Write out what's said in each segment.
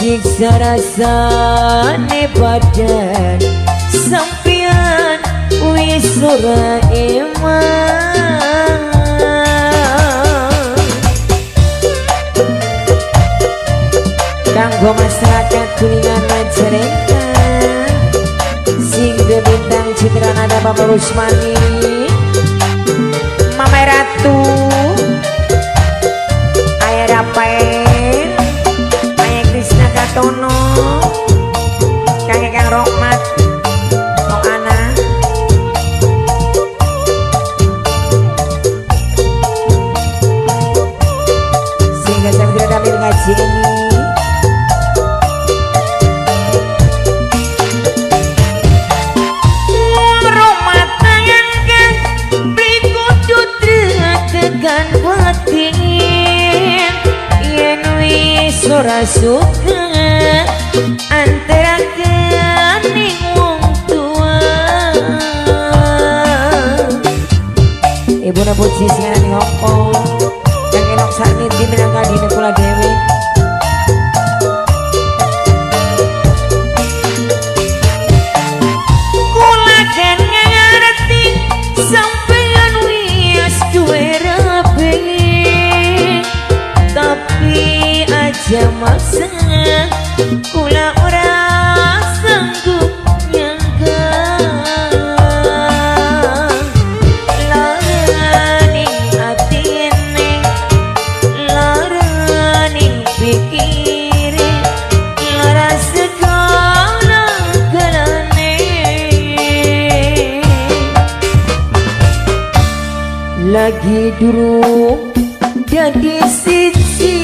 Siksa rasane badan sampean wis ora eman. Kanggo masyarakat Kuningan Majalengka, sing bintang Citra Nada Bapak Rusmani, Mama Ratu, Ayah Rafael, Ayah Krisna Katono, Kakek Kang Rohmat, Om Ana. Sehingga saya tidak dapat ngaji ini. Ora suka antara kening wong tua. Ibu na puji sing ana ning Hongkong, kang enok sakniki minangka dine kula dhewe. Kula ken ngerti sampeyan wis duwe rabi, tapi aja maksa kula ora sanggup nyangka. Laraning atine, laraning pikire, lara segala galane. Lagi durung jadi siji,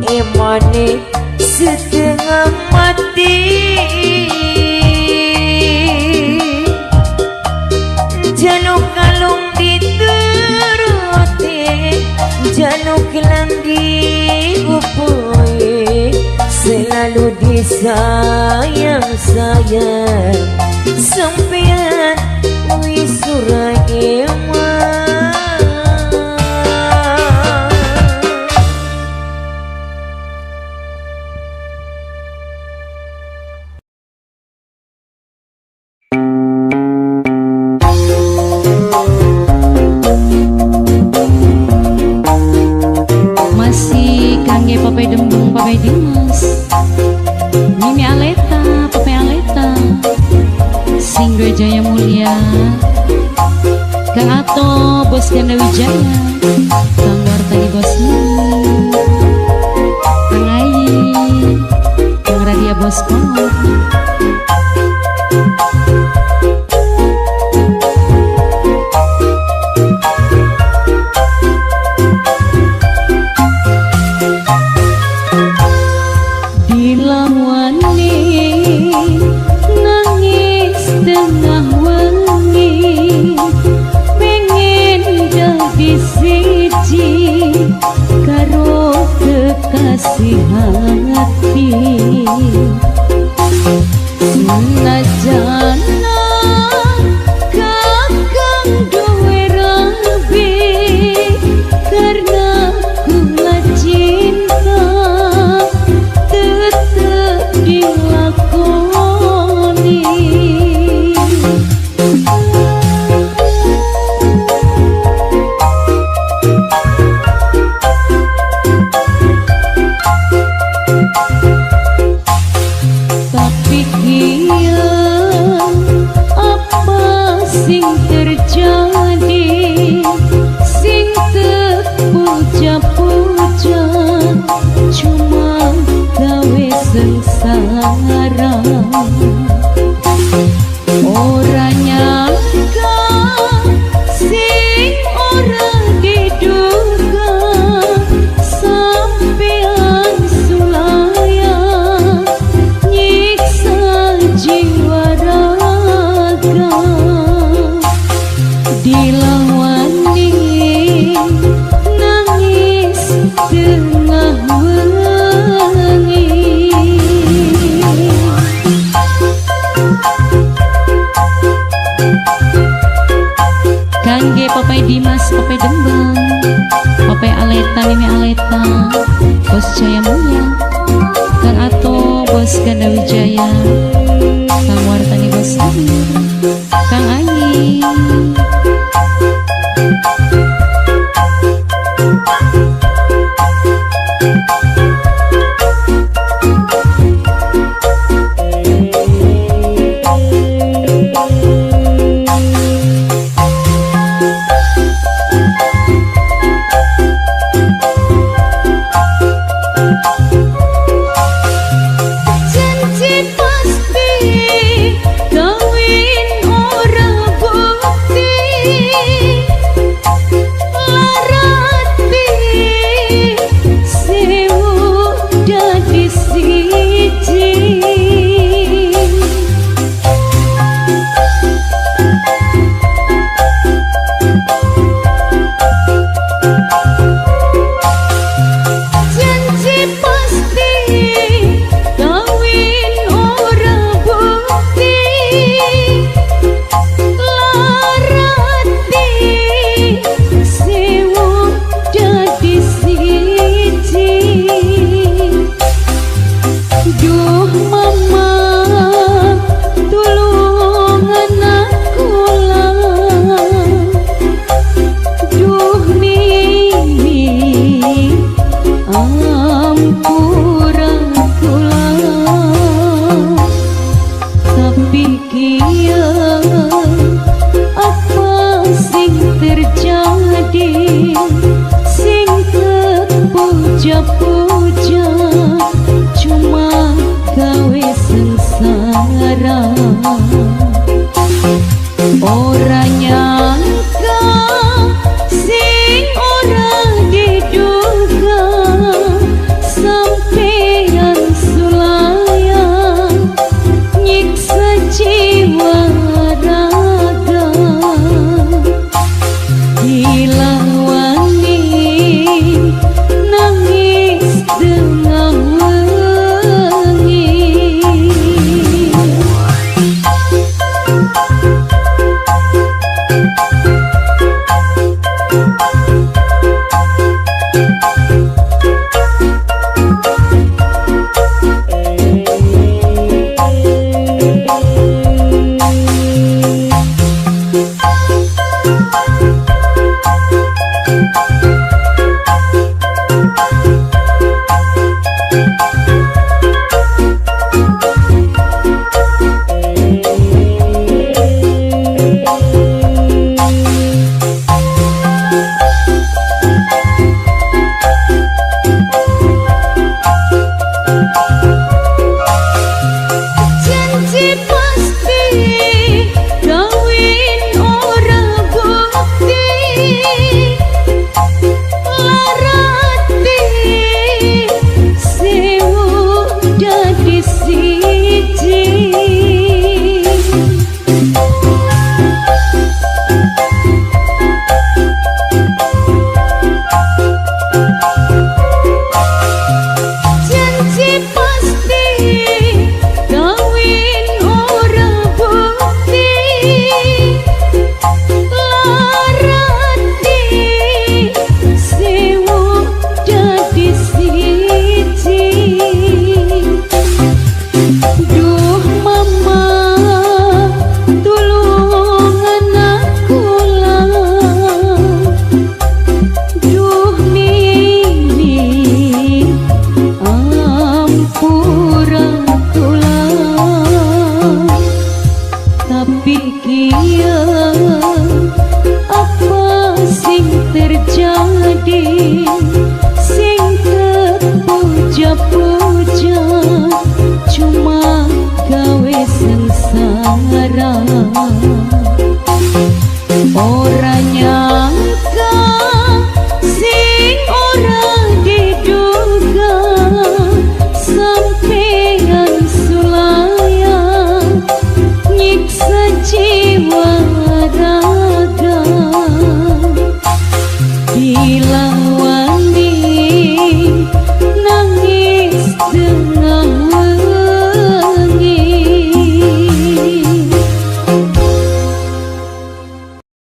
emane setengah mati. Jaluk kalung dituruti, jaluk gelang diupui, selalu disayang-sayang sampean wis ora eman. Masih kangge Papai Dembung, Papai Dimas, Mimi Aleta, Papai Aleta, Singgo Jaya Mulia, Kang Ato, Bos Ganda Wijaya, Kang Wartani Bos Nini, Kang Ayi, Kang Radia Bos Kolot. Dilawani nangis tengah wengi, pengen dadi siji karo kekasih hati. Senajan kakang duwe rabi, karena kula cinta tetep dilakoni. Tapi kian apa sing terjadi, sing terpuja-puja cuma gawe sengsara. Ora nyangka sing ora diduga, sampean sulaya nyiksa jiwa raga. Dilawani nangis tengah wengi. Kangge Papai Dimas, Papai Dembang, Papai Aleta. Aleta, Mimi Aleta, Bos Jaya Mulia, Kang Ato, Bos Ganda Wijaya, Kang Wartani, Bos Amir, Kang Ayi. Janji pasti kawin ora bukti, larati sewu dadi siji. Janji pasti kawin ora bukti, larati sewu dadi siji. Duh mama, tulungan aku lah. Duh mimi, ampura kula. Tapi kia apa sing terjadi, sing terpuja-puja cuma gawe sengsara. Ora nyangka sing ora diduga, sampeyan sulaya nyiksa jiwa raga. Dilawani nangis tengah wengi. Janji pasti kawin ora bukti, larati sewu dadi siji. Janji pasti kawin ora bukti, larati sewu dadi siji. Duh mama, tulungan aku lah. Duh mimi, ampura kula. Tapi kia apa sing terjadi, sing terpuja-puja cuma